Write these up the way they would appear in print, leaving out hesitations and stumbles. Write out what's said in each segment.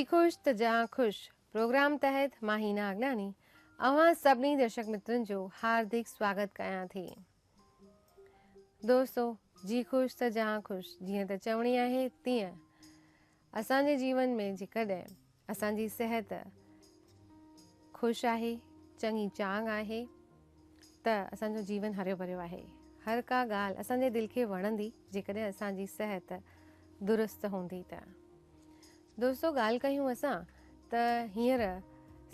جي خوش ته جهان خوش پروگرام تحت مان هينا اگناني اوهان سڀني درشڪ مترن جو هاردڪ سواگت ڪيان ٿي. دوستو جي خوش ته جهان خوش جيئن ته چوڻي آهي تيئن اسان جي جيون ۾ جيڪڏهن اسان جي صحت خوش آهي، چڱي چانگ آهي ته اسان جو جيون هريو ڀريو آهي. هر ڪا ڳالهه اسان جي دل کي وڻندي جيڪڏهن اسان جي صحت درست هوندي ته. دوستو ڳالهه ڪيون اسان ته هينئر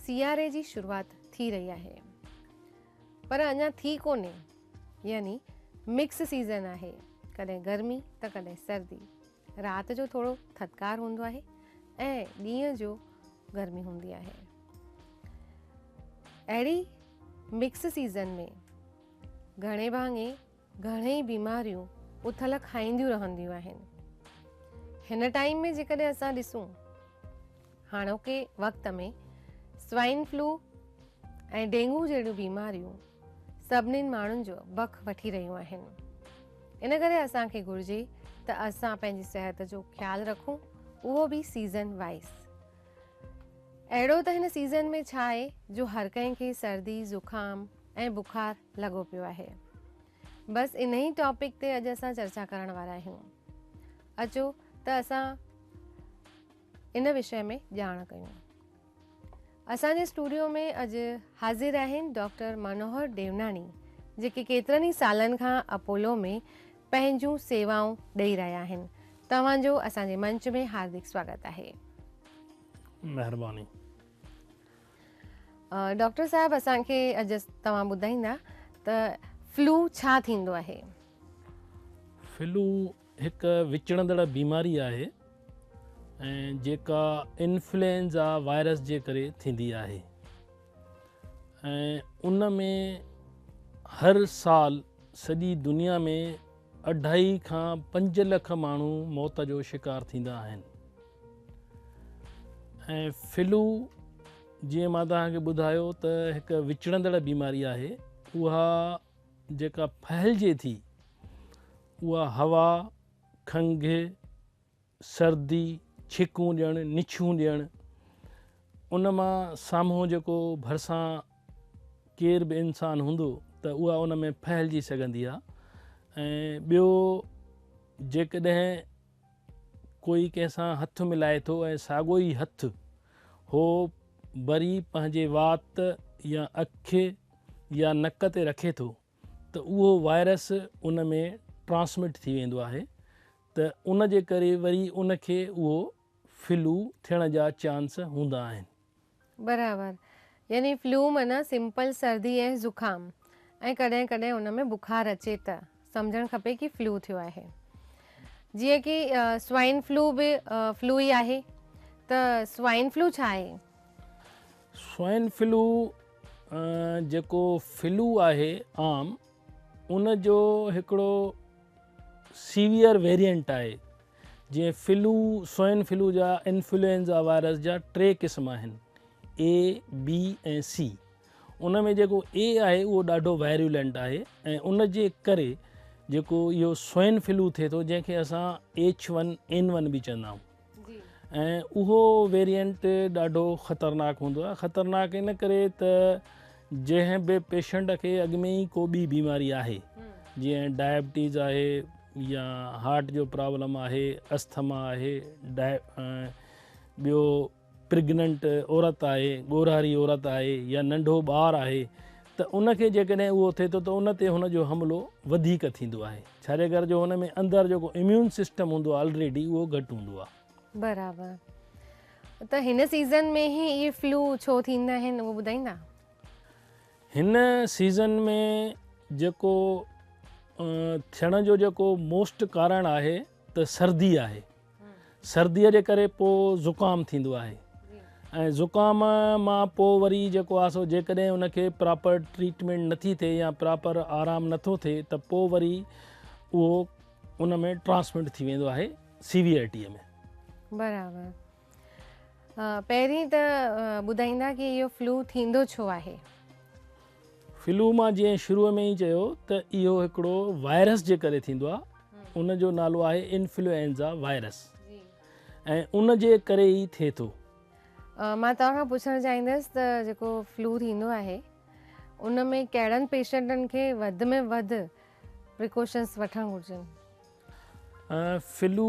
سياري جي شروعات ٿي رهي آهي پر اڃا ٿي ڪونهي يعني مڪس سيزن آهي، ڪڏهن گرمي ته ڪڏهن سردي. رات جو ٿورو ٿڌڪار هوندو آهي ۽ ڏينهن جو گرمي هوندي آهي. اهڙي مڪس سيزن ۾ گهڻي ڀاڱي گهڻيئي بيماريون اٿل کائينديون رهنديون آهن. هن ٽائيم ۾ جيڪڏهن اسان ڏسون هاڻوڪي وقت ۾ سوائن فلو ۽ ڊينگو جهڙيون بيماريون سڀنين ماڻهن جو بک وٺي رهيون آهن. ان ڪري اسان کي گهرجي ته اسان پنهنجي صحت جو خيال رکون، اهو به سيزن وائز. اهڙو ته هن سيزن ۾ ڇا آهي جو هر ڪنهن کي سردي، زڪام ۽ بخار لڳو پيو آهي. بس انهي ٽاپڪ تي اڄ اسان چرچا ڪرڻ وارا آهيون. اچو ته اسان ان وشي ۾ ڄاڻ ڪيون. اسان جي اسٽوڊيو ۾ اڄ حاضر آهن ڊاڪٽر منوهر ديوناڻي جيڪي ڪيترن ئي سالن کان اپولو ۾ پنهنجون سيوائون ڏئي رهيا آهن. توهان جو اسان جي منچ ۾ هاردڪ سواگت آهي. مهرباني. ڊاڪٽر صاحب اسان کي اڄ توهان ٻڌائيندا ته فلو ڇا ٿيندو آهي؟ فلو هڪ وچڙندڙ بيماري آهي ۽ جيڪا انفلوئنزا وائرس جي ڪري ٿيندي آهي ۽ ان ۾ هر سال سڄي دنيا ۾ اڍائي کان 5 لک ماڻهو موت جو شڪار ٿيندا آهن ۽ فلو جيئن مان توهان کي ٻڌايو ته هڪ وچڙندڙ بيماري آهي. اها جيڪا ڦهلجي ٿي اها هوا، کنگهه، سردي، ڇڪون ڏيڻ، نڇون ڏيڻ، ان مان سامهون جيڪو ڀرسان ڪير به انسان هوندو ته اها ان ۾ ڦهلجي سگهندي آهي ۽ ٻيو جيڪڏهن ڪوئي ڪنهن سان هٿ ملائي ٿو ۽ ساڳو ئي هٿ هو وري پنهنجي وات يا اک يا نڪ تي رکي ٿو ته اهو وائرس ان ۾ ٽرانسمٽ ٿي ويندو آهي ته ان جي ڪري وري ان کي اهو فلو ٿيڻ جا چانس هوندا آهن. برابر يعني فلو معنيٰ سمپل سردي ۽ زڪام ۽ ڪڏهن ڪڏهن ان ۾ بخار اچي ته سمجهڻ کپي ڪي فلو ٿيو آهي. جيئن ڪي سوائن فلو به فلو ئي آهي ته سوائن فلو ڇا آهي؟ سوائن فلو جيڪو فلو آهي عام ان جو هڪڙو سيويئر ويرينٽ آهي. جيئن فلو سوائن فلو جا انفلوئنزا وائرس جا 3 قسم آهن، اي، بي ۽ سي. ان ۾ جيڪو اي آهي اهو ڏاڍو وائريولينٽ آهي ۽ ان جي ڪري جيڪو اهو سوائن فلو ٿئي ٿو جنهن کي اسان ايڇ ون اين ون به چوندا آهيون ۽ اهو ويرينٽ ڏاڍو خطرناڪ هوندو آهي. خطرناڪ ان ڪري ته جنهن به پيشنٽ کي اڳ ۾ ئي ڪو ٻي بيماري آهي جيئن ڊائبٽيز آهي يا هارٽ جو پرابلم آهي، اسٿما آهي، ٻيو پريگننٽ عورت آهي، ڳورهاري عورت آهي يا ننڍو ٻار آهي ته ان کي جيڪڏهن اهو ٿئي ٿو ته ان تي هن جو حملو وڌيڪ ٿيندو آهي ڇاجي ڪري جو هن ۾ اندر جيڪو اميون سسٽم هوندو آهي آلريڊي اهو گهٽ هوندو آهي. برابر ته هن سيزن ۾ ئي اهي فلو ڇو ٿيندا آهن اهو ٻڌائيندا؟ هن سيزن ۾ جيڪو ٿيڻ جو جيڪو موسٽ ڪارڻ آهي ته سردي آهي. سرديء جي ڪري پوء زڪام ٿيندو آهي ۽ زڪام مان پوء وري جيڪو آهي سو جيڪڏهن ان کي پراپر ٽريٽمينٽ نٿي ٿئي يا پراپر آرام نٿو ٿئي ته پوء وري اهو ان ۾ ٽرانسمٽ ٿي ويندو آهي سيويئرٽيء ۾. برابر. پهرين ته ٻڌائيندا ڪي اهو فلو ٿيندو ڇو آهي؟ فلو مان جيئن شروع ۾ ئي چيو ته اهو هڪڙو وائرس جي ڪري ٿيندو آهي ان جو نالو آهي انفلوئنزا وائرس ۽ ان جي ڪري ئي ٿئي ٿو. مان توهان کان پڇڻ چاهيندس ته جيڪو فلو ٿيندو آهي ان ۾ ڪهڙن پيشنٽن کي وڌ ۾ وڌ پريڪاشنس وٺڻ گهرجن؟ فلو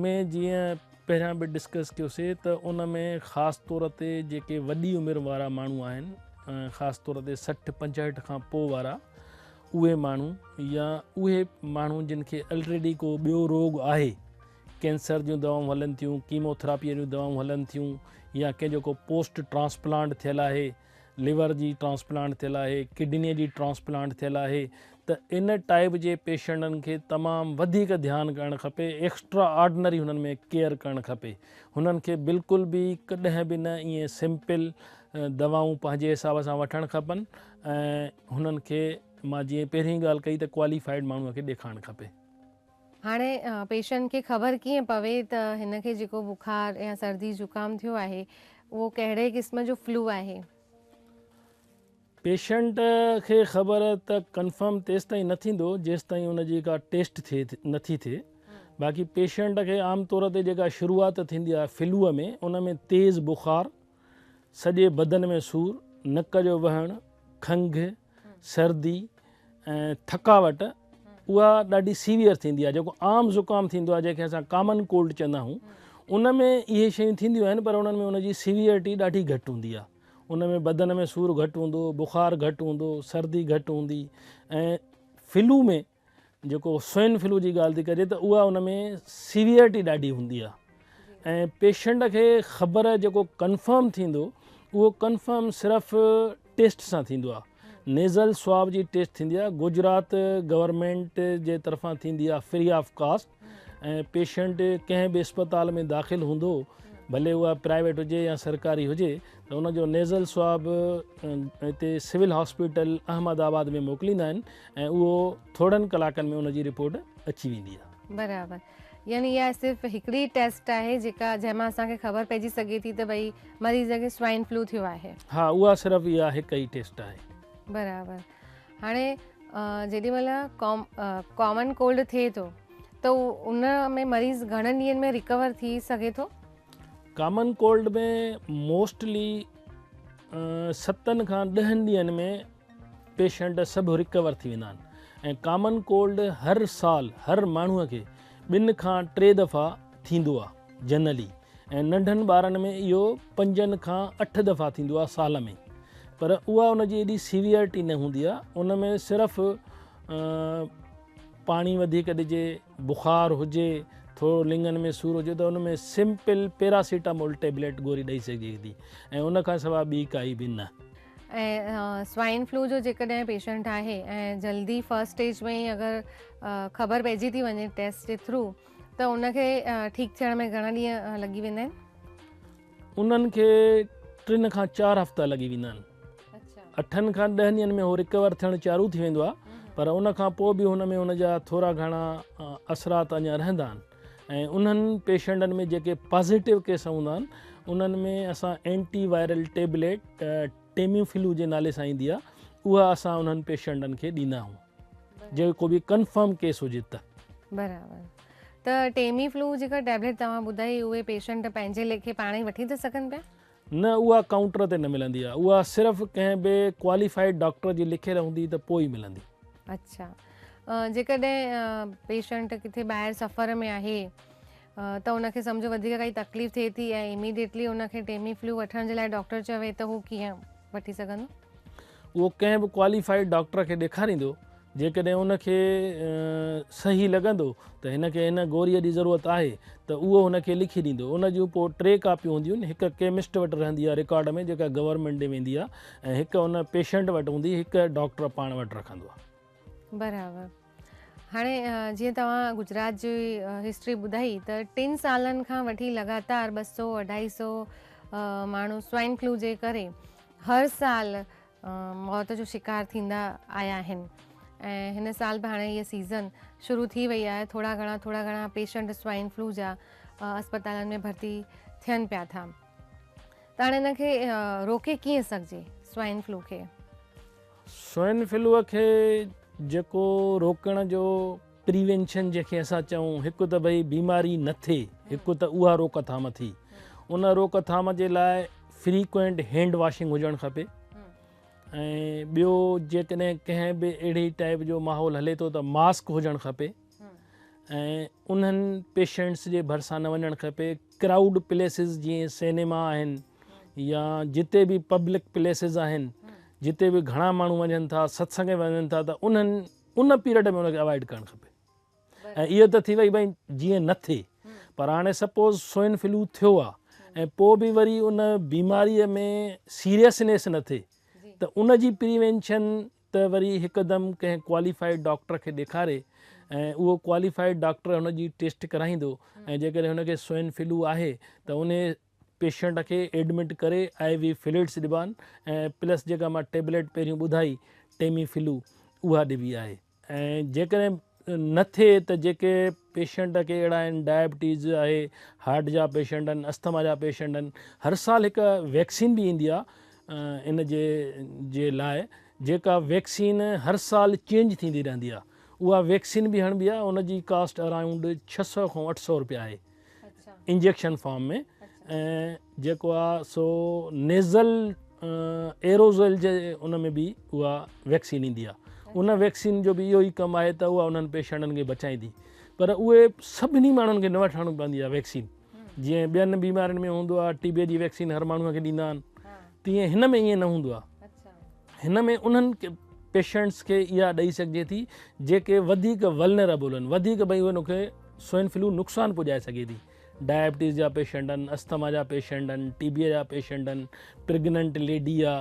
۾ جيئن پهريان به ڊسڪس ڪيوسي ته ان ۾ خاص طور تي جيڪي وڏي عمر وارا ماڻهو آهن، خاص طور تي 60 65 کان پوء وارا اهي ماڻهو يا اهي ماڻهو جن کي الريڊي ڪو ٻيو روڳ آهي، ڪينسر جون دوائون هلن ٿيون، ڪيموٿراپيء جون دوائون هلن ٿيون يا ڪنهن جو ڪو پوسٽ ٽرانسپلانٽ ٿيل آهي، ليور جي ٽرانسپلانٽ ٿيل آهي، ڪڊنيء جي ٽرانسپلانٽ ٿيل آهي ته ان ٽائيپ جي پيشنٽن کي تمام وڌيڪ ڌيان ڪرڻ کپي، ايڪسٽرا آرڊنري هنن ۾ ڪيئر ڪرڻ کپي. هنن کي بلڪل به ڪڏهن به نه ائين سمپل دوائون پنهنجي حساب سان وٺڻ کپن ۽ هنن کي مان جيئن پهرين ڳالهه ڪئي ته ڪواليفائيڊ ماڻهوء کي ڏيکارڻ کپي. هاڻي پيشنٽ کي خبر ڪيئن پوي ته هن کي جيڪو بخار يا سردي زڪام ٿيو آهي اهو ڪهڙي قسم جو فلو آهي؟ پيشنٽ کي خبر ته ڪنفرم تيستائين نه ٿيندو جيستائين ان جي ڪا ٽيسٽ ٿئي نٿي ٿئي. باقي پيشنٽ کي عام طور تي جيڪا شروعات ٿيندي آهي فلوء ۾ ان ۾ تيز بخار، سڄي بدن ۾ سور، نڪ جو وهڻ، کنگهه، سردي ۽ ٿڪاوٽ اها ڏاڍي سيويئر ٿيندي آهي. جيڪو عام زڪام ٿيندو آهي جنهن کي اسان ڪامن ڪولڊ چوندا آهيون ان ۾ اهي شيون ٿينديون آهن پر انهن ۾ ان جي سيويئرٽي ڏاڍي گهٽ هوندي آهي. ان ۾ بدن ۾ سور گهٽ هوندو، بخار گهٽ هوندو، سردي گهٽ هوندي ۽ فلو ۾ جيڪو سوئن فلو جي ڳالهه ٿي ڪجي ته اها ان ۾ سيويئرٽي ڏاڍي هوندي آهي ۽ پيشنٽ کي خبر جيڪو ڪنفرم ٿيندو اهو ڪنفرم صرف ٽيسٽ سان ٿيندو آهي. نيزل سواب جي ٽيسٽ ٿيندي آهي، گجرات گورنمينٽ جي طرفان ٿيندي آهي فري آف ڪاسٽ ۽ پيشنٽ ڪنهن به اسپتال ۾ داخل هوندو ڀلي اها پرائيويٽ هجي يا سرڪاري هجي ته ان جو نيزل سواب هتي سول هاسپيٽل احمد آباد ۾ موڪليندا آهن ۽ اهو ٿورن ڪلاڪن ۾ ان جي رپورٽ اچي ويندي آهي. برابر يعني اها صرف هڪڙي ٽيسٽ آهي جيڪا جنهن مان اسان کي خبر پئجي سگهي ٿي ته ڀئي مريض کي سوائن فلو ٿيو آهي. ها اها صرف اها هڪ ئي ٽيسٽ آهي. برابر هاڻي جيڏي مهل ڪامن ڪولڊ ٿئي ٿو ته ان ۾ مريض گهڻن ڏينهن ۾ ريڪور ٿي سگهي ٿو؟ ڪامن ڪولڊ ۾ موسٽلي 7 کان 10 ڏينهن ۾ پيشنٽ سڀ ريڪور ٿي ويندا آهن ۽ ڪامن ڪولڊ هر سال هر ماڻهوء کي 2 کان 3 دفعا ٿيندو آهي جنرلي ۽ ننڍن ٻارن ۾ اهو 5 کان 8 دفعا ٿيندو آهي سال ۾ پر اها ان جي ايڏي سيويئرٽي نه هوندي آهي. ان ۾ صرف پاڻي وڌيڪ ڏجي، بخار هجي، ٿورو لڱن ۾ سور هجي ته ان ۾ سمپل پيراسيٽامول ٽيبليٽ گوري ڏئي سگهجي ٿي ۽ ان کان سواء ٻي ڪائي به نه. ۽ سوائن فلو جو جيڪڏهن پيشنٽ آهي ۽ جلدي فرسٽ اسٽيج ۾ ئي اگر خبر پئجي ٿي وڃي ٽيسٽ جي ٿرو ته ان کي ٺيڪ ٿيڻ ۾ گهڻا ڏينهن لڳي ويندا آهن؟ انهن کي 3 کان 4 هفتا لڳي ويندا آهن. 8 کان 10 ڏينهن ۾ هو رڪور ٿيڻ چالو ٿي ويندو آهي پر ان کان پوء به هن ۾ ان جا ٿورا گهڻا اثرات اڃا رهندا آهن ۽ انهن پيشنٽن ۾ جيڪي پازيٽو ڪيس هوندا آهن انهن ۾ اسان اينٽي وائرل ٽيبليٽ ٽيميفلو جي نالي سان ايندي آهي اها اسان انهن پيشنٽن کي ڏيندا آهيون جيڪو به ڪنفرم ڪيس هجي ته. برابر ته ٽيمي فلو جيڪا ٽيبليٽ توهان ٻڌائي اهي پيشنٽ پنهنجي ليکي پاڻ ئي وٺي ٿا سگهن پيا؟ نه اها ڪائونٽر تي نه ملندي آهي اها صرف ڪنهن به ڪواليفائيڊ ڊاڪٽر جي لکيل هوندي ته پوء ئي ملندي. اڇا جيڪڏهن پيشنٽ ڪٿي ٻاهر سفر ۾ آهي ته ان کي سمجهو وڌيڪ ڪائي تڪليف ٿئي ٿي ۽ اميڊيٽلي ان کي ٽيمي فلو وٺڻ جي لاء ڊاڪٽر چوي ته هو ڪيئن وٺي سگهندو؟ اهو ڪنهن به ڪواليفائيڊ ڊاڪٽر کي ڏيکاريندو، جيڪڏهن ان کي صحيح لڳندو ته هن کي هن گوريء جي ضرورت آهي ته اهو هن کي لکي ڏيندو. ان جون پوء 3 ڪاپيون هونديون آهن، هڪ ڪيمسٽ وٽ رهندي آهي رڪارڊ ۾ جيڪا گورنمينٽ ڏي ويندي آهي ۽ هڪ ان پيشنٽ وٽ هوندي، هڪ ڊاڪٽر پاڻ وٽ رکندو آهي. برابر. هاڻي جيئن توهان گجرات جي هسٽري ٻڌائي ته 3 سالن کان وٺي لڳاتار 200 250 ماڻهو سوائن فلو جي ڪري هر سال موت جو شڪار ٿيندا آيا آهن ۽ هن سال به هاڻي هيء سيزن شروع ٿي وئي آهي، ٿورا گهڻا ٿورا گهڻا پيشنٽ سوائن فلو جا اسپتالن ۾ ڀرتي ٿين پيا ٿا ته هاڻي هن کي روڪي ڪيئن سگهجي سوائن فلو کي؟ سوائن فلو کي جيڪو روڪڻ جو پريوينشن جنهن کي اسان چئون، هڪ ته ڀئي بيماري نه ٿئي، هڪ ته اها روڪٿام ٿي. ان روڪٿام جي لاء فريڪوئنٽ هينڊ واشنگ هجڻ کپي ۽ ٻيو جيڪڏهن ڪنهن به اهڙي ٽائپ جو ماحول هلي ٿو ته ماسڪ هجڻ کپي ۽ انهن پيشنٽس جي ڀرسان نه وڃڻ کپي. ڪرائوڊ پليسز جيئن سئنيما آهن يا جتي به پبلڪ پليسز آهن جتي به گهڻا ماڻهو وڃن ٿا ستسنگ ۾ وڃن ٿا ته انهن ان پيريڊ ۾ ان کي اوائڊ ڪرڻ کپي ۽ اهو ته ٿي وئي ڀئي جيئن نه ٿئي پر هاڻي سپوز سوائن فلو ٿيو آهي ۽ پوء به وري ان بيماري ۾ سيريسنيس نه ٿئي ته ان جي پريوينشن ته وري هڪدم ڪنهن ڪواليفائيڊ ڊاڪٽر کي ڏيکاري ۽ اهو ڪواليفائيڊ ڊاڪٽر هن جي ٽيسٽ ڪرائيندو ۽ جيڪڏهن هن کي سوائن فلو آهي ته انهي پيشنٽ کي ايڊمٽ ڪري آء وي فلوئڊس ڏبا آهن ۽ پلس جيڪا مان ٽيبليٽ پهريون ٻڌائي ٽيمي فلو اها ڏبي آهي ۽ جيڪڏهن نه ٿئي ته جيڪي پيشنٽ ڪي اهڙا آهن ڊائبٽيز آهي هارٽ جا پيشنٽ آهن اسٿما جا پيشنٽ آهن هر سال هڪ ويڪسين به ايندي آهي ان جي جي لاء جيڪا ويڪسين هر سال چينج ٿيندي رهندي آهي اها ويڪسين به هڻبي آهي ان جي ڪاسٽ اراؤنڊ 600 کان 800 روپيا آهي انجيڪشن فارم ۾ ۽ جيڪو آ سو نيزل ايروزل جي ان ۾ به اها ويڪسين ايندي آ ان ويڪسين جو به اهو ئي ڪم آهي ته اها انهن پيشنٽن کي بچائيندي پر اهي سڀني ماڻهن کي نه وٺڻي پوندي آ ويڪسين جيئن ٻين بيمارين ۾ هوندو آ ٽي بي جي ويڪسين هر ماڻهو کي ڏيندا آهن تيئن هن ۾ ائين نه هوندو آ هن ۾ انهن پيشنٽس کي اها ڏئي سگهجي ٿي جيڪي وڌيڪ ولنريبل آهن وڌيڪ ڀئي ان کي سوائن فلو نقصان پڄائي سگهي ٿي ڊائبٽيز جا پيشنٽ آهن اسٿما جا پيشنٽ آهن ٽي بي جا پيشنٽ آهن پريگننٽ ليڊي آ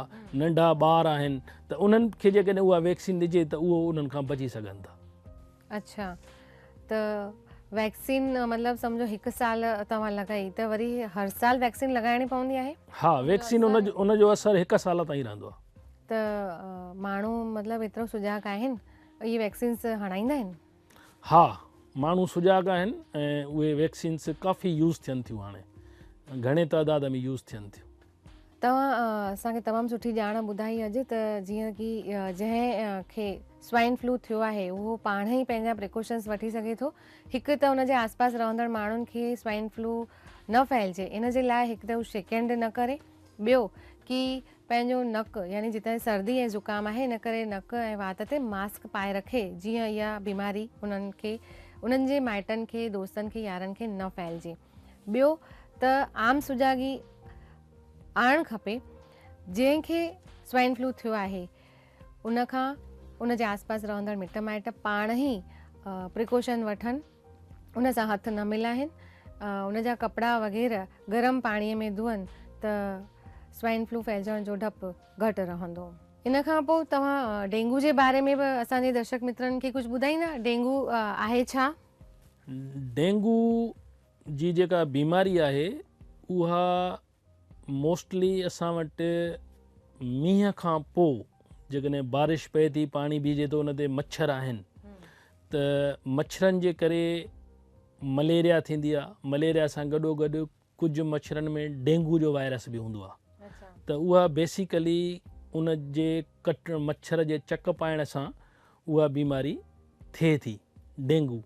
ننڍا ٻار آهن ته انهن کي جيڪڏهن اها ويڪسين ڏجي ته اهو انهن کان بچي سگهن ٿا. اڇا ته ويڪسين مطلب سمجهو هڪ سال توهان لڳائي ته وري هر سال ويڪسين لڳائڻي پوندي آهي؟ ها ويڪسين ان جو اثر هڪ سال تائين رهندو آهي. ته ماڻهو مطلب ايترو سجاڳ آهن اهي ويڪسينس هڻائيندا آهن؟ ها ماڻهو سجاڳ آهن ۽ اهي ويڪسينس ڪافي يوز ٿين ٿيون هاڻي گهڻي تعداد ۾ يوز ٿين ٿيون. توهان اسان کي تمام سٺي ڄاڻ ٻڌائي اڄ ته جيئن ڪي جنهن کي سوائن فلو ٿيو آهي اهو پاڻ ئي پنهنجا پريڪوشنس وٺي سگهي ٿو هڪ ته ان جي آس پاس رهندڙ ماڻهن کي سوائن فلو نه ڦهلجي ان جي لاء هڪ ته هو شيڪ هينڊ نه ڪري ٻيو ڪي پنهنجو نڪ يعني جتي سردي ۽ زڪام آهي ان ڪري نڪ ۽ وات تي ماسڪ پائي رکي جيئن اها بيماري انهن کي انهن جي مائٽن کي دوستن کي يارن کي نه ڦهلجي ٻيو ته عام سجاڳي آڻڻ کپي جنهن کي سوائن فلو ٿيو آهي ان کان ان جي آس پاس رهندڙ مٽ مائٽ پاڻ ئي پريڪوشن وٺن ان سان هٿ نه ملائن ان جا ڪپڙا وغيره گرم پاڻي ۾ ڌوئن ته سوائن فلو ڦهلجڻ جو ڊپ گهٽ رهندو. ان کان پوء توهان ڊينگو جي باري ۾ به اسان جي درشڪ مترن کي ڪجهه ٻڌائيندا ڊينگو آهي ڇا؟ ڊينگو جي جيڪا بيماري آهي اها موسٽلي اسان وٽ مينهن کان پوء جيڪڏهن بارش پئي ٿي پاڻي بيهجي ٿو ان تي مڇر آهن ته مڇرن جي ڪري مليريا ٿيندي آهي مليريا سان گڏو گڏ ڪجهه مڇرن ۾ ڊينگو جو وائرس به هوندو آهي ته اها بيسيڪلي ان جي ڪٽ مڇر جي چڪ پائڻ سان اها بيماري ٿئي ٿي ڊينگو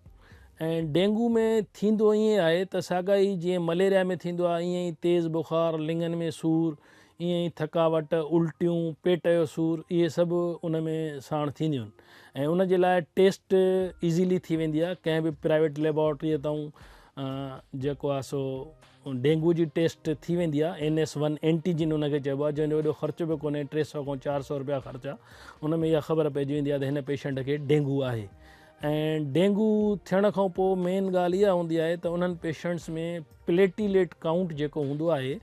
۽ ڊينگو ۾ ٿيندو ائين آهي ته ساڳا ئي جيئن مليريا ۾ ٿيندو آهي ائين ئي تيز بخار لڱن ۾ سور ائين ئي ٿڪاوٽ الٽيون پيٽ جو سور اهي سڀ ان ۾ ساڻ ٿينديون آهن ۽ ان جي لاء ٽيسٽ ايزيلي ٿي ويندي آهي ڪنهن به پرائيويٽ ليبارٽري تان جيڪو آهي سو ڊينگو جي ٽيسٽ ٿي ويندي آهي اين ايس ون اينٽيجن ان کي چئبو آهي جنهن جو ايڏو خرچ به ڪونهي 300 کان 400 روپيا خرچ آهي ان ۾ اها خبر پئجي ويندي آهي ته هن پيشنٽ کي ڊينگو آهي ۽ ڊينگو ٿيڻ کان پوء مين ڳالهه اها هوندي آهي ته انهن پيشنٽس ۾ پليٽيليٽ ڪائونٽ جيڪو هوندو آهي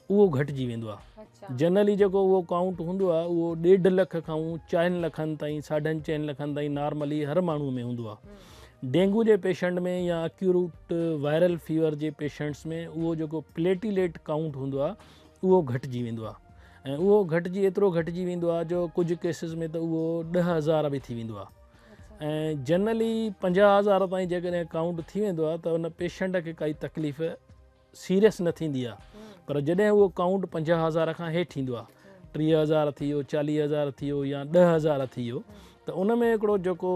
اهو گهٽجي ويندو آهي جنرلي جيڪو اهو ڪائونٽ هوندو آهي اهو ڏيڍ لک کان چئن لکن تائين ساڍن چئن لکن تائين نارملي هر ماڻهو ۾ هوندو آهي ڊينگو جي پيشنٽ ۾ يا اڪيوٽ وائرل فيور جي پيشنٽس ۾ اهو جيڪو پليٽيليٽ ڪائونٽ هوندو آهي اهو گهٽجي ويندو آهي ۽ اهو گهٽجي ايترو گهٽجي ويندو آهي جو ڪجهه ڪيسز ۾ ته اهو 10,000 به ٿي ويندو آهي ۽ جنرلي 50,000 تائين جيڪڏهن ڪائونٽ ٿي ويندو آهي ته ان پيشنٽ کي ڪائي تڪليف سيريس نه ٿيندي آ پر جڏهن اهو ڪائونٽ 50,000 کان هيٺ ايندو آ 30,000 ٿي ويو 40,000 ٿي ويو يا 10,000 ٿي ويو ته ان ۾ هڪڙو جيڪو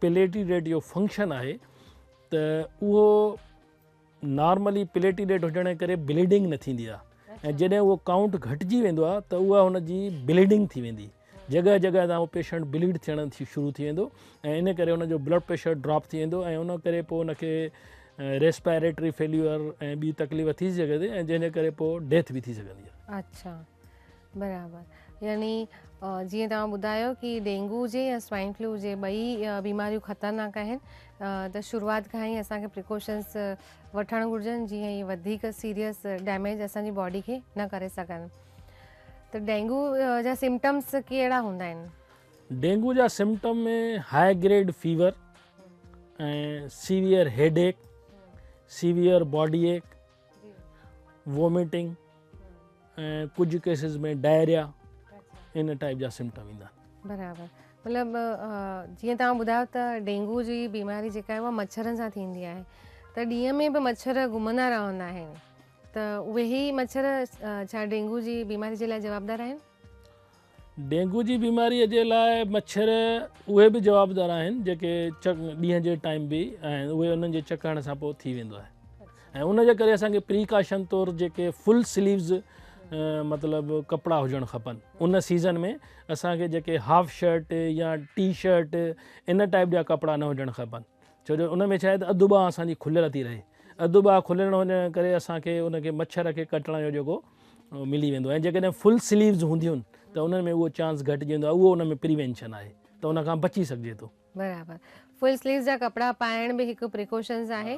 پليٽيليٽ جو فنڪشن آهي ته اهو نارملي پليٽيليٽ هجڻ جي ڪري بليڊنگ نه ٿيندي آهي ۽ جڏهن اهو ڪائونٽ گهٽجي ويندو آهي ته اها هن جي بليڊنگ ٿي ويندي، جڳهه جڳهه تان اهو پيشنٽ بليڊ ٿيڻ ٿي شروع ٿي ويندو ۽ ان ڪري ان جو بلڊ پريشر ڊراپ ٿي ويندو ۽ ان ڪري پوء ان کي ريسپائريٽري فيليور ۽ ٻي تڪليف ٿي سگهي ٿي ۽ جنهن جي ڪري پوء ڊيٿ به ٿي سگهندي آهي. اڇا برابر يعني جيئن توهان ٻڌايو ڪي ڊينگو هجي يا سوائن فلو هجي ٻئي بيماريون خطرناڪ آهن ته شروعات کان ئي اسان کي پريڪاشنس وٺڻ گهرجن جيئن هي وڌيڪ سيريس ڊيميج اسان جي باڊي کي نه ڪري سگهن. ته ڊينگو جا سمپٽمس ڪهڙا هوندا آهن؟ ڊينگو جا symptom ۾ high grade fever ۽ severe headache, severe body ache, vomiting ۽ ڪجهه ڪيسز ۾ ڊائريا ان ٽائپ جا سمپٽم ايندا آهن. برابر مطلب جيئن توهان ٻڌايو ته ڊينگو جي بيماري جيڪا آهي اها مڇرن سان ٿيندي آهي ته ڏينهن ۾ به مڇر گهمندا رهندا آهن ته اهي ئي مڇر ڇا ڊينگو جي بيماري جي لاء جوابدار آهن؟ ڊينگو جي بيماري جي لاء مڇر اهي به جوابدار آهن جيڪي ڏينهن جي ٽائيم به آهن اهي انهن جي چڪڻ سان پوء ٿي ويندو آهي ۽ ان جي ڪري اسان کي پريڪاشن طور جيڪي فل سليوز مطلب ڪپڙا هجڻ کپن ان سيزن ۾ اسان کي جيڪي هاف شرٽ يا ٽي شرٽ ان ٽائپ جا ڪپڙا نه هجڻ کپن ڇو جو ان ۾ ڇا آهي ته اڌ ٻانهن اسان جي کليل ٿي رهي اڌ ٻانهن کليل هجڻ جي ڪري اسان کي ان کي مڇر کي ڪٽڻ جو جيڪو ملي ويندو ۽ جيڪڏهن فل سليوز هونديون ته انهن ۾ اهو چانس گهٽجي ويندو آهي اهو ان ۾ پريوينشن آهي ته ان کان بچي سگهجي ٿو. برابر فل سليوز جا ڪپڙا پائڻ به هڪ پريڪاشنز آهي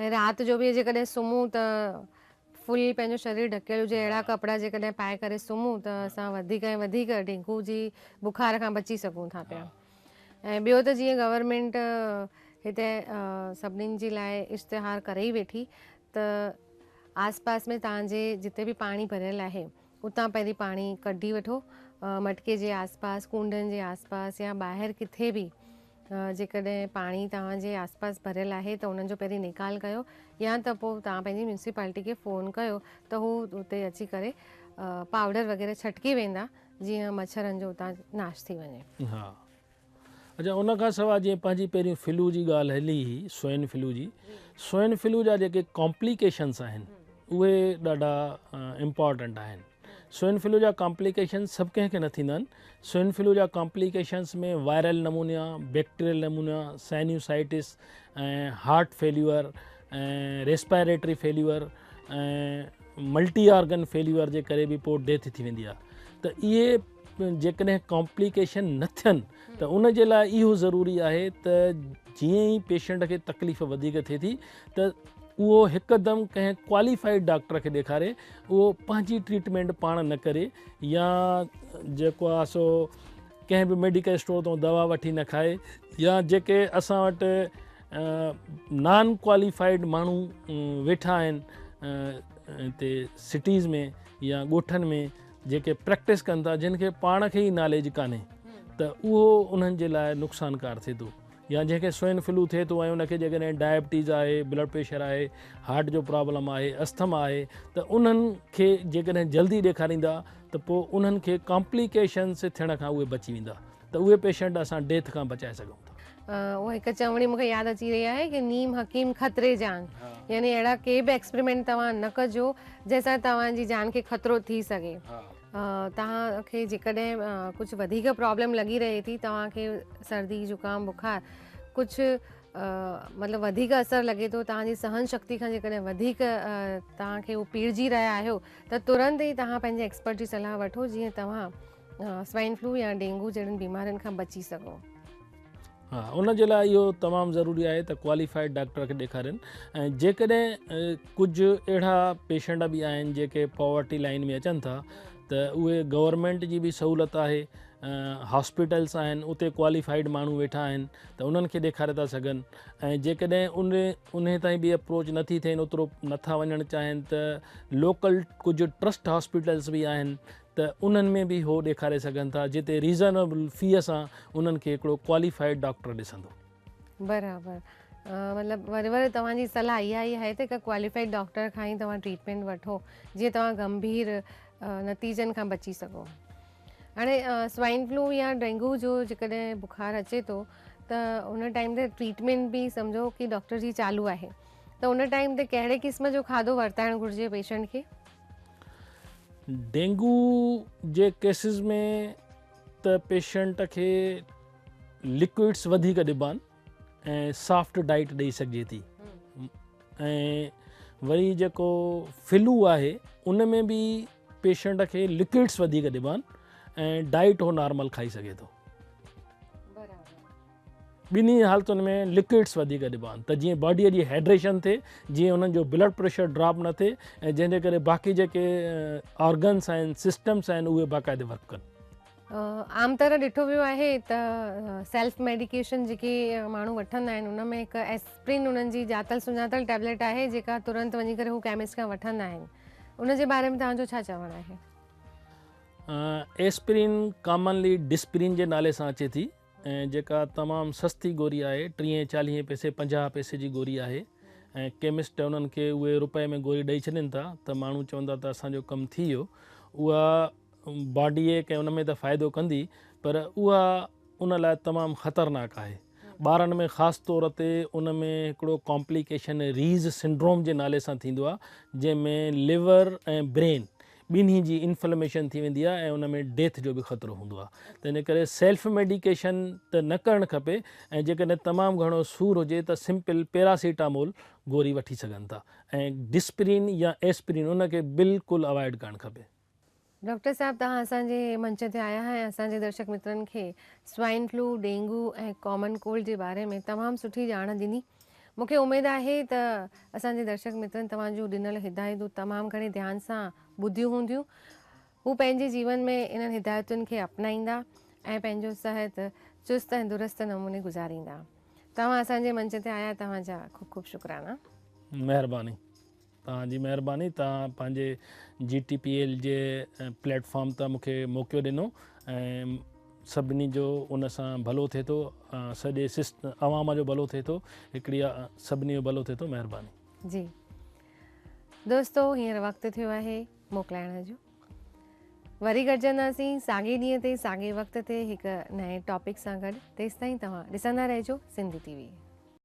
۽ رات جو به جيڪڏهن سمهون ته فل پنهنجو شرير ڍڪيل هجي اهڙا ڪپڙا جيڪڏهن پائي ڪري سمهون ته اسان وڌيڪ ۽ وڌيڪ ڊينگو جي بخار کان بچي سگهون ٿا پيا ۽ ٻيو ته جيئن گورنمينٽ هتي سڀنين جي لاء اشتهار ڪري ئي ويٺي ته آس پاس ۾ توهان جي جتي به پاڻي ڀريل آهي اتان پهرين پاڻي ڪڍي وٺو مٽڪي جي آس پاس ڪونڊن جي آس پاس يا ٻاهر ڪٿي به جيڪڏهن پاڻي توهان جي آس پاس ڀريل آهي ته انهن جو پهرين نيڪال ڪيو يا ته پوء توهان پنهنجي ميونسپالٽي کي فون ڪيو ته هو اتي اچي ڪري پائوڊر وغيره ڇٽڪي ويندا جيئن مڇرن جو اتان ناش ٿي وڃي. ها اچا ان کان سواء جيئن پنهنجي پهريون فلو جي ڳالهه هلي هئي سوئن فلو جي سوئن فلو جا جيڪي ڪامپليڪيشنس آهن اهي ڏاڍا امپارٽنٽ آهن سوئن فلو جا ڪامپليڪيشنس سڀ ڪنهن کي نه ٿيندا آهن سوئن فلو جا complications ۾ viral pneumonia bacterial pneumonia sinusitis ۽ heart failure ۽ respiratory failure ۽ multi organ failure جي ڪري به پوء ڊيٿ ٿي ويندي آهي ته اهي جيڪڏهن ڪامپليڪيشن نه ٿين ته ان جي لاء اهو ضروري آهي ته جيئن ئي پيشنٽ کي تڪليف وڌيڪ ٿئي ٿي ته اهو هڪدم ڪنهن ڪواليفائيڊ ڊاڪٽر کي ڏيکاري اهو پنهنجي ٽريٽمينٽ پاڻ نه ڪري يا جيڪو آهي سو ڪنهن به ميڊيڪل اسٽور تان دوا وٺي نه کائي يا جيڪي اسان وٽ نان ڪواليفائيڊ ماڻهو ويٺا آهن هتي سٽيز ۾ يا ڳوٺن ۾ جيڪي پريڪٽس ڪن ٿا جن کي پاڻ کي ئي ناليج ڪانهي ته اهو انهن جي لاء نقصانڪار ٿئي ٿو يا جنهن کي سوئن فلو ٿئي ٿو ۽ ان کي جيڪڏهن ڊائبٽيز آهي بلڊ پريشر آهي هارٽ جو پرابلم آهي اسٿما آهي ته انهن کي جيڪڏهن جلدي ڏيکاريندا ته پوء انهن کي ڪامپليڪيشنس ٿيڻ کان اهي بچي ويندا ته اهي پيشنٽ اسان ڊيٿ کان بچائي سگهون ٿا. اها هڪ چوڻي مون کي ياد اچي رهي آهي ڪي نيم حڪيم خطري جان يعني اهڙا ڪي به ايڪسپريمينٽ توهان نه ڪجو جنهن سان توهان جي جان کي خطرو ٿي سگهي. توهان کي جيڪڏهن ڪجهه وڌيڪ پرابلم لڳي رهي ٿي توهان کي سردي زڪام بخار ڪجهه مطلب وڌيڪ اثر لڳي ٿو توهان جي سهن شڪتي کان جيڪڏهن وڌيڪ توهان کي هو پيڙجي رهيا آهيو ته ترنت ئي توهان پنهنجي ايڪسپرٽ جي صلاح وٺو جيئن توهان سوائن فلو يا ڊينگو جهڙين بيمارين کان بچي سگهو. ها ان جي لاء اهو تمام ضروري آهي ته ڪواليفائيڊ ڊاڪٽر کي ڏيکارين ۽ جيڪڏهن ڪجهه اهڙا پيشنٽ به آهن جيڪي پاورٽي لائن ۾ اچن ٿا ته اهي گورنمينٽ جي به سهولت آهي هاسپيٽلس آهن اتي ڪواليفائيڊ ماڻهو ويٺا آهن ته انهن کي ڏيکاري ٿا سگهن ۽ جيڪڏهن ان انهي تائين به اپروچ نٿي ٿئي اوترو نٿا وڃڻ چاهين ته لوڪل ڪجهه ٽرسٽ هاسپيٽلس به آهن ته انهن ۾ به هو ڏيکاري سگهن ٿا جتي ريزنيبل في سان انهن کي هڪڙو ڪواليفائيڊ ڊاڪٽر ڏسندو. برابر مطلب وري وري توهان جي صلاح اها ئي آهي ته هڪ ڪواليفائيڊ ڊاڪٽر کان ئي توهان ٽريٽمينٽ وٺو جيئن توهان گنڀير نتيجن کان بچي سگهو. هاڻي سوائن فلو يا ڊينگو جو جيڪڏهن بخار اچي ٿو ته ان ٽائيم تي ٽريٽمينٽ به سمجهو ڪي ڊاڪٽر جي چالو آهي ته ان ٽائيم تي ڪهڙي قسم جو کاڌو ورتائڻ گهرجي پيشنٽ کي؟ ڊينگو جي ڪيسز ۾ ته پيشنٽ کي لڪوئڊس وڌيڪ ڏبا آهن ۽ سافٽ ڊائيٽ ڏئي سگهجي ٿي ۽ وري جيڪو فلو آهي ان ۾ به پيشنٽ کي لڪوئڊس وڌيڪ ڏبا آهن ۽ ڊائيٽ هو نارمل کائي سگهي ٿو. ٻنهي حالتن ۾ لڪوئڊس وڌيڪ ڏبا آهن ته جيئن باڊيء جي هائڊريشن ٿئي، جيئن انهن جو بلڊ پريشر ڊراپ نه ٿئي ۽ جنهن جي ڪري باقي جيڪي آرگنس آهن، سسٽمس آهن اهي باقاعدي ورڪ ڪن. عام طرح ڏٺو ويو آهي ته سيلف ميڊيڪيشن جيڪي ماڻهو وٺندا آهن ان ۾ هڪ ايسپرين انهن جي ڄاتل سڃاتل ٽيبليٽ آهي جيڪا ترنت وڃي ڪري هو ڪيمسٽ کان وٺندا آهن ان جي باري ۾ توهان جو ڇا چوڻ آهي؟ ايسپرين ڪامنلي ڊسپرين جي نالي سان اچي ٿي. ۽ جيڪا تمام سستي گوري آهي، ٽيهين چاليهين پئسي پنجاهه پئسي جي گوري آهي ۽ ڪيمسٽ انهن کي اهي روپئي ۾ گوري ڏئي ڇڏين ٿا ته ماڻهو چوندا ته اسان جو ڪم ٿي ويو. اها باڊي ايڪ ۽ ان ۾ ته فائدو ڪندي پر اها ان لاء تمام خطرناڪ آهي. ٻارن ۾ خاص طور تي ان ۾ هڪڙو ڪامپليڪيشن ريز سنڊروم جي نالي سان ٿيندو آهي جنهن ۾ ليور ۽ برين ٻنهي جي انفلميشن ٿي ويندي آهي ۽ ان ۾ ڊيٿ جو به خطرو هوندو آهي تنهن ڪري سيلف ميڊيڪيشن ته نه ڪرڻ کپي ۽ جيڪڏهن تمام گهڻو سور هجي ته سمپل پيراسيٽامول گوري وٺي سگهن ٿا ۽ ڊسپرين يا ايسپرين ان کي بلڪل اوائڊ ڪرڻ کپي. ڊاڪٽر صاحب توهان اسان جي منچ تي آيا ۽ اسان جي درشڪ مترن کي swine flu, dengue ۽ common cold جي باري ۾ تمام سٺي ڄاڻ ڏني. مون کي اميد آهي ته اسان جي درشڪ مترن توهان جون ڏنل هدايتون تمام گهڻي ڌيان سان ٻڌيون هونديون. هو پنهنجي جيون ۾ انهن هدايتن کي اپنائيندا ۽ پنهنجو صحت چست ۽ درست نموني گذاريندا. توهان اسان جي منچ تي آيا توهان جا خوب خوب شڪرانا. مهرباني توهان جي مهرباني توهان پنهنجي جي ٽي پي ايل جي پليٽ فارم تان مون کي موقعو ڏنو ۽ سڀني جو ان سان ڀلو ٿئي ٿو سڄي عوام جو ڀلو ٿئي ٿو هڪڙي سڀني جو ڀلو ٿئي ٿو مهرباني. جي دوستو هينئر وقت ٿيو آهي موڪلائڻ جو وري گڏجنداسين ساڳي ڏينهن تي ساڳي وقت تي هڪ نئين ٽاپڪ سان گڏ تيستائين توهان ڏسندا رهجو سنڌي ٽي وي.